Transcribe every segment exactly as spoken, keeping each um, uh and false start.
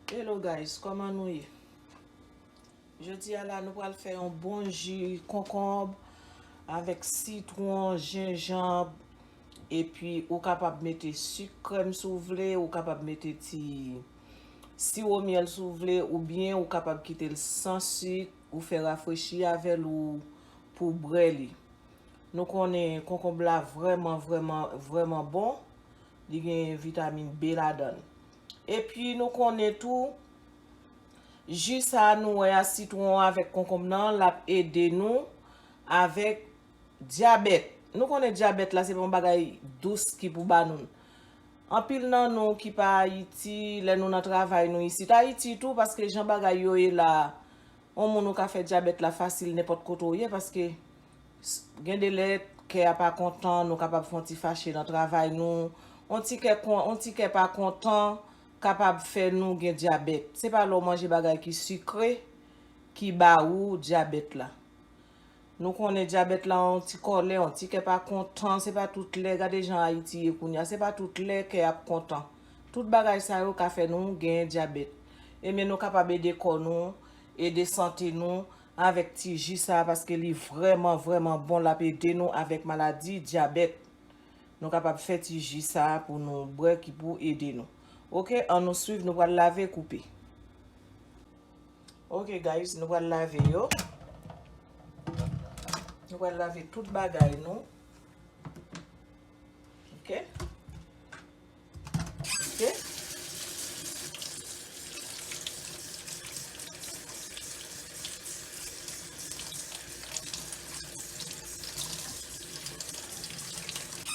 Hello guys, kòman nou ye? Jodi a la, nou pral fè yon bon ji konkonb avèk sitwon, jenjanm, epi ou kapab mete sik krèm si w vle, ou kapab mete ti siwo myèl si w vle, oubyen ou kapab kite l san sik, ou fè rafrechi avè l ou pou bwè li. Nou konnen konkonb la vrèman, vrèman, vrèman bon. Li gen vitamin B ladan l. Epi nou konnen tou, ji sa a nou wè a, sitwon an avèk konkonb nan, l ap ede nou avèk dyabèt. Nou konnen dyabèt la, se pa yon bagay dous ki pou ba nou. Anpil nan nou ki pa Ayiti, lè nou nan travay nou isit Ayiti tou, paske jan bagay yo ye la, yon moun ou ka fè dyabèt la fasil nenpòt kote w ye, paske s- gen de lè kè a pa kontan, nou kapab fè yon ti fache nan travay nou. Yon ti kè kon- yon ti kè pa kontan kapab fè nou gen dyabèt. Se pa lè w manje bagay ki sikre ki ba ou dyabèt la. Nou konnen dyabèt la, yon ti kòlè, yon ti kè pa kontan, se pa tout lè. Gade jan Ayiti ye kounye a, se pa tout lè kè ap kontan. Tout bagay sa yo ka fè nou genyen dyabèt. Ebyen, nou kapab ede kò nou, ede sante nou avèk ti ji sa a, paske li vrèman, vrèman bon, l ap ede nou avèk maladi dyabèt. Nou kapab fè ti ji sa a pou nou bwè ki pou ede nou. Oke, ann nou swiv, nou pral lave koupe. Oke, guys, nou pral lave yo. Nou pral lave tout bagay nou. Oke. Oke.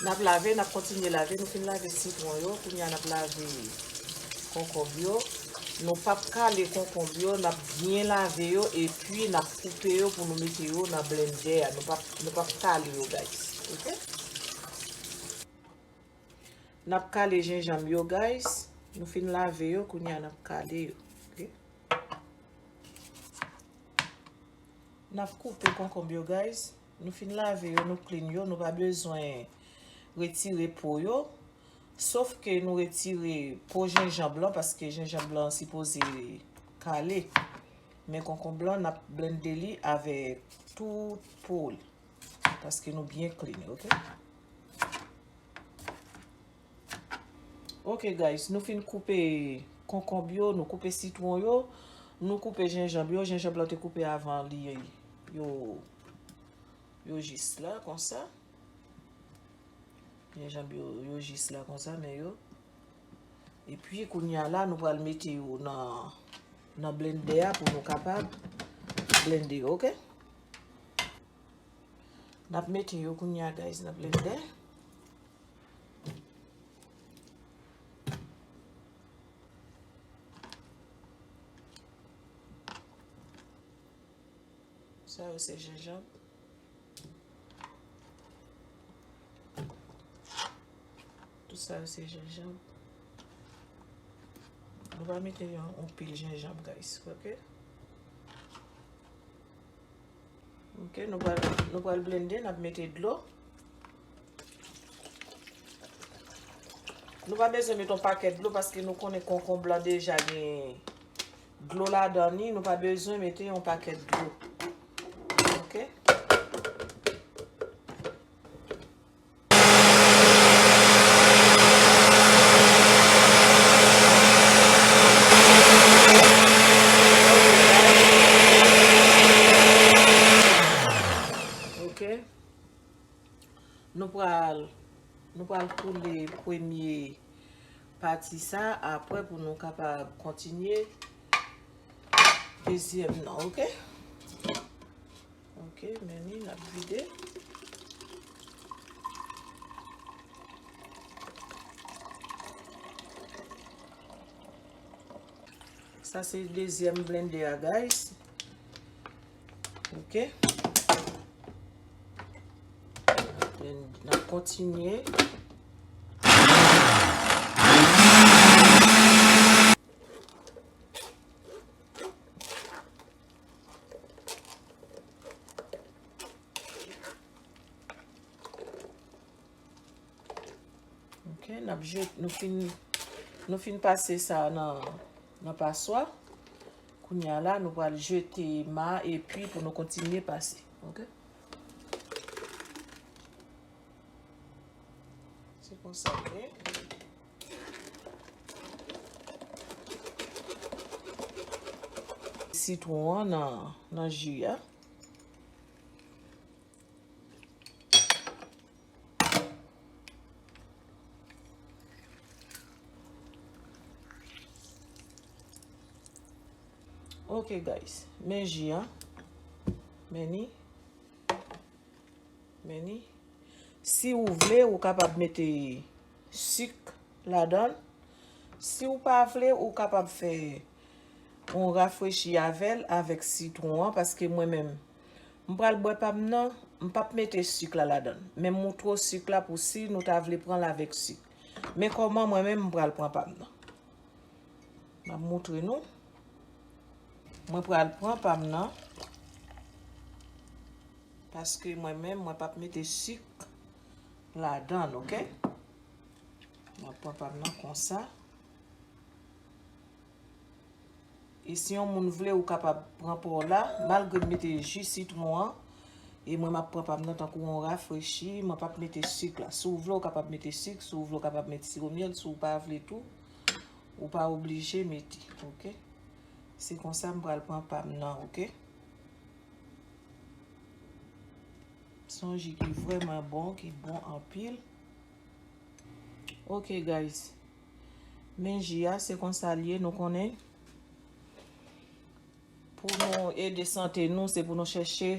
N ap lave, n ap kontinye lave. Nou fin lave sitwon yo, kounye a n ap lave konkonb yo. Nou p ap kale konkonb yo, n ap byen lave yo, epi n ap koupe yo pou nou mete yo nan blendè a. Nou p ap, nou p ap kale yo, guys. Oke? N ap kale jenjanm yo, guys. Nou fin lave yo, kounye a n ap kale yo. Oke? N ap koupe konkonb yo, guys. Nou fin lave yo, nou clean yo, nou pa bezwen retire po yo. Sof ke nou retire po jenjanm lan, paske jenjanm lan sipoze kale. Men konkonb lan, n ap blende li avèk tout po l. Paske nou byen clean, oke? Ok, guys, nou fin koupe konkonb yo, nou koupe sitwon yo, nou koupe jenjanm yo. Jenjanm lan te koupe avan li, yo, yo jis la, konsa. Jenjanm yo, yo jis la, konsa, men yo. Epi, kounye a la, nou pral mete yo nan, nan blendè a pou nou kapab blende yo, ok? N ap mete yo kounye a, guys, nan blendè. Sa yo se jenjanm. Tout sa yo se jenjanm. Nou va mete yon, yon pil jenjanm, guys, ok? Ok, nou pral, nou pral blende, n ap mete dlo. Nou pa bezwen mete yon pakèt dlo paske nou konnen konkonb lan deja gen dlo ladan li, nou pa bezwen mete yon pakèt dlo. Ok? Ok. Nou pral, nou pral koule premye pati sa, apre pou nou kapab kontinye dezyèm nan, ok? Ok, men li, n ap vide. Sa se dezyèm blendè a, guys. Ok. N ap kontinye. Ok, n ap jet, nou fin, nou fin pase sa nan, nan paswa. Kounye a la, nou pral jete ma epi pou nou kontinye pase. Ok? Se konsa l ye. Sitwon an nan, nan ji a. Ok, guys. Men ji an. Men ni. Men ni. Si ou vle, ou kapab mete sik ladan l. Si ou pa vle, ou kapab fè yon rafrechi avè l avèk sitwon an, paske mwen menm, m pral bwè pa m nan, m p ap mete sik la ladan l. Men m moutre w sik la pou si nou ta vle pran l avèk sik. Men kòman mwen menm m pral pran pa m nan. M ap moutre nou. Mwen pral pran pa m nan. Paske mwen menm, mwen p ap mete sik ladan l, ok? Mwen pran pa m nan konsa. E si yon moun vle, ou kapab pran pa w la, malgre m mete ji sitwon an, e mwen m ap pran pa m nan tankou yon rafrechi, mwen p ap mete sik la. Si w vle, ou kapab mete sik, si w vle, ou kapab mete siwo myèl, si w pa vle tou, ou pa oblije mete, ok? Se konsa m pral pran pa m nan, ok? Se yon ji ki vrèman bon, ki bon anpil. Ok, guys. Men ji a, se konsa l ye, nou konnen. Pou nou ede sante nou, se pou nou chèche,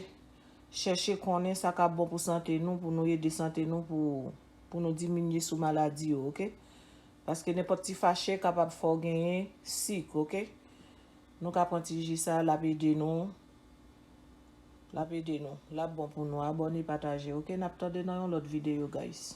chèche konnen sa k ap bon pou sante nou, pou nou ede sante nou, pou, pou nou diminye sou maladi yo, ok? Paske nenpòt ti fache kapab fè w genyen sik, ok? Nou ka pran ti ji sa, l ap ede nou. L ap ede nou. L ap bon pou nou. Abòne, pataje, ok? N ap tande nan yon lòt videyo, guys.